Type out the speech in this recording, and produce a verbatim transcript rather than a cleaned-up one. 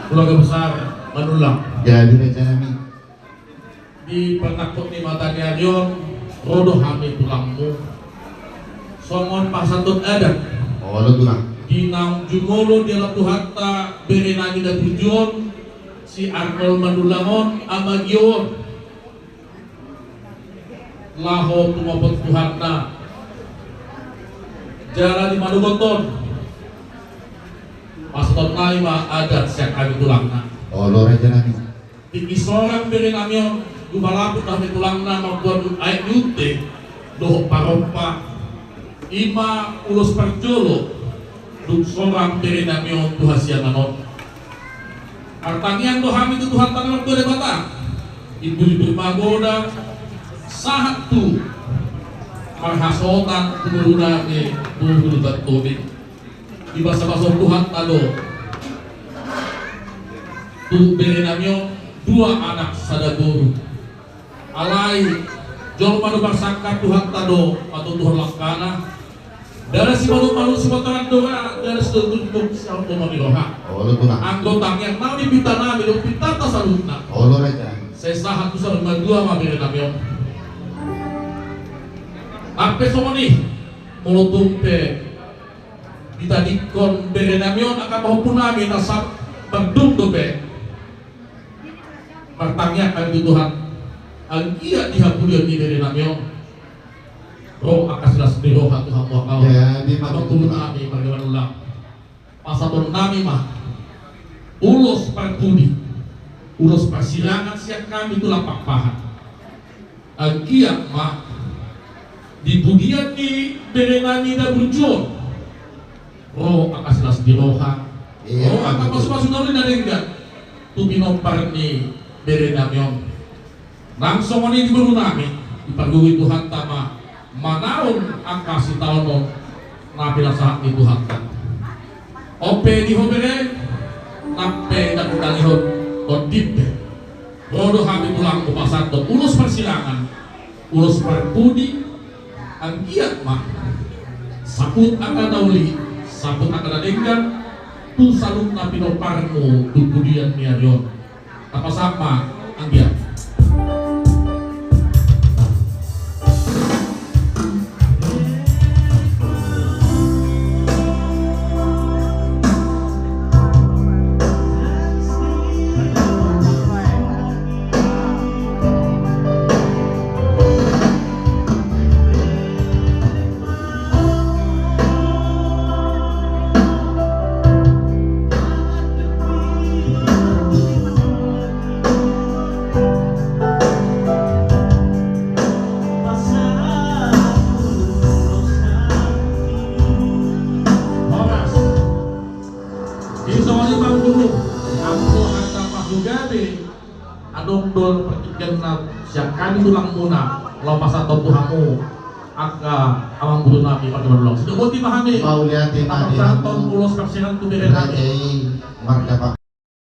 Keluarga besar Manullang. Jadi, raja nami. Di panangkok ni mata ni ari on, ro do hami tulangmu. Songon pasahaton adat. Olo, tulang. Di naung jumolo dialap Tuhanta bere nami na burju on, si Arnold Manullang on, ama Gio on. Laho tumopot Tuhanna. Jala di manogot on, pasahaton nami ma adat sian hami tulangna. Olo, raja nami. Tingki sorang bere nami on, dung malaput hami tulangna mamboan aek ni unte dohot parompa. I ma ulos parjolo dung sorang bere nami on tu hasiangan on. Martangiang do hami tu Tuhanta na martua Debata, imbur-imbur magodang, sahat tu marhasohotan tu boru nami, boru Tobing. Dibasa-basa Tuhanta do tu bere nami on dua anak sada boru. Alai jolma do marsangkap, Tuhanta do patutuhon langkana. Ndada simalum-malum sibotoran do ra, ndada situngguk-tungguk simalum-malum ni roha. Olo, tulang. Anggo tangiang nami, pinta nami dohot pintanta saluhutna. Olo, raja. Sai sahat tu saur matua ma bere nami on. Nang pe songon i, molo tung pe ditadingkon bere nami on angka pahompu nami na sa-, mardung dope. Martangiang hami tu Tuhan, anggiat di hapudian ni bere nami on ro angka silas ni roha tu hamu angka on. Jadi, amang boru nami marga Manullang, pasahaton nami ma ulos parpudi, ulos parsirangan sian hami tulang Pakpahan. Anggiat ma di pudian ni bere nami na burju on ro angka silas ni roha. Iya, ro angka pasu-pasu na uli na denggan tu pinompar ni bere nami on. Nang songon i di boru nami, dipargogoi Tuhanta ma manaon angka sitaonon na pinasahat ni Tuhanta. On pe di ho bere, nang pe ndang hutangihon, tondim pe. Ro do hami tulangmu pasahathon ulos parsirangan, ulos parpudi, anggiat ma saput angka na uli, saput angka na denggan tu saluhut na pinomparmu tu pudian ni ari on. Tapasahat ma, anggiat. Horas. Di songon i ma guru, anggo hata pasu gabe, adong do partingkian na sian hami tulangmuna, laho pasahathon tu hamu angka amang boru nami marga Manullang. Sidok boti ma hami. Mauliate ma di hamu. Pasahathon ulos parsirangan tu bere nami. Raja i marga